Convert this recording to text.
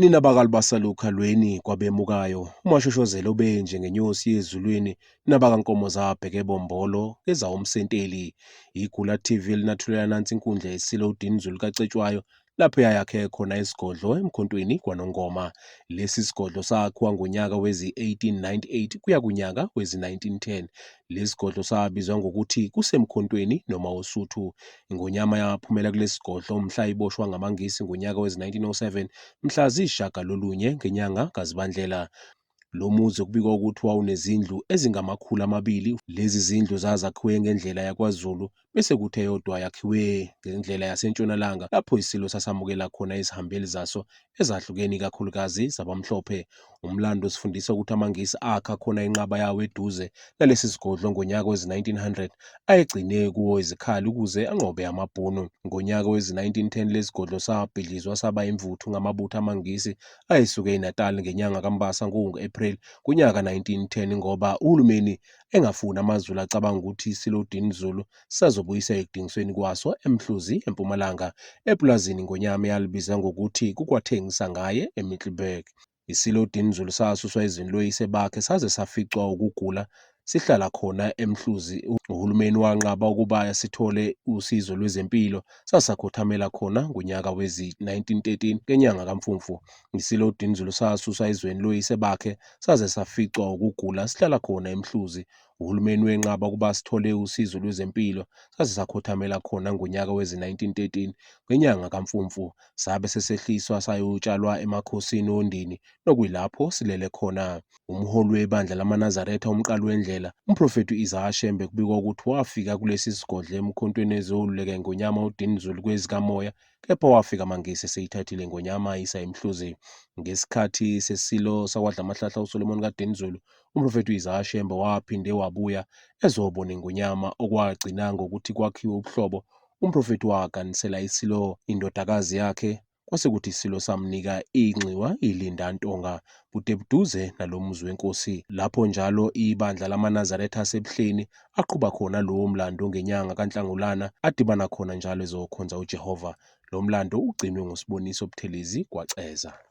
Nina bakaLubasalukhalweni kwabemukayo, uMashoshozela obenje ngenyosi yezulwini, nabakaNkomo zabheke Bombolo ngezawoMsenteli. Igula TV linathulela nansi inkundla yeSilo uDinizulu kaCetshwayo lapho eyayakhe khona isigodlo eMkhontweni kwaNongoma. Lesi sigodlo sakhiwa ngonyaka wezi-1898 kuya kunyaka wezi-1910. Lesi sigodlo sabizwa ngokuthi kuseMkhontweni noma oSuthu. Ingonyama yaphumela kulesi sigodlo mhla iboshwa ngamaNgisi ngonyaka wezi-1907 mhla ziyisishiyagalolunye ngenyanga kaZibandlela. Lo muzi okubikwa ukuthi wawunezindlu ezingama-200. Lezi zindlu zazakhiwe ngendlela yakwaZulu bese kuthi eyodwa yakhiwe ngendlela yaseNtshonalanga lapho iSilo sasamukela khona izihambeli zaso ezahlukene ikakhulukazi zabamhlophe. Umlando usifundisa ukuthi amaNgisi akha khona inqaba yawo eduze nalesi sigodlo ngonyaka wezi-1900 ayegcine kuwo izikhali ukuze anqobe amaBhunu. Ngonyaka wezi-1910 lesigodlo sabhidlizwa saba imvuthu ngamabutho amaNgisi ayesuke eNatal ngenyanga kaMbasa ngo-April kunyaka 1910 ngoba uhulumeni engafuni amaZulu acabanga ukuthi iSilo uDinizulu sazobuyisa ekudingisweni kwaso eMhluzi eMpumalanga epulazini iNgonyama eyalibiza ngokuthi kukwathengisa ngaye eMiddelburg. Isilo uDinizulu sasuswa ezweni loyise bakhe saze saficwa ukugula sihlala khona eMhluzi. Uhulumeni wanqaba ukuba sithole usizo lwezempilo sasakhothamela khona ngonyaka wezi-1913 ngenyanga kaMfumfu. Isilo uDinizulu sasuswa ezweni loyise bakhe saze saficwa ukugula sihlala khona eMhluzi. Uhulumeni wenqaba ukuba sithole usizo lwezempilo saze sakhothamela khona ngonyaka wezi-1913 ngenyanga kaMfumfu. Sabe sesehliswa sayotshalwa emakhosini oNdini nokuyilapho silele khona. Umholi webandla lamaNazaretha uMqaliwendlela, uMprofethi u-Isaiah Shembe kubikwa ukuthi wafika kulesi sigodlo eMkhontweni ezoluleka iNgonyama uDinizulu kwezikamoya kepha wafika amaNgisi eseyithathile iNgonyama ayisa eMhluzi. Ngesikhathi seSilo sakwaDlamahlahla uSolomon kaDinizulu, uMprofethi u-Isaiah Shembe waphinde wabuya ezobona iNgonyama okwagcina ngokuthi kwakhiwe ubuhlobo. Umprofethi waganisela iSilo indodakazi yakhe kwase kuthi iSilo samnika inxiwa iLindantonga budebuduze nalomuzi wenkosi lapho njalo ibandla lamaNazaretha aseBuhleni aqhuba khona lowo mlando ngenyanga kaNhlangulana adibana khona njalo ezokhonza uJehova. Lo mlando ugcinwe nguSiboniso Buthelezi kwaCeza.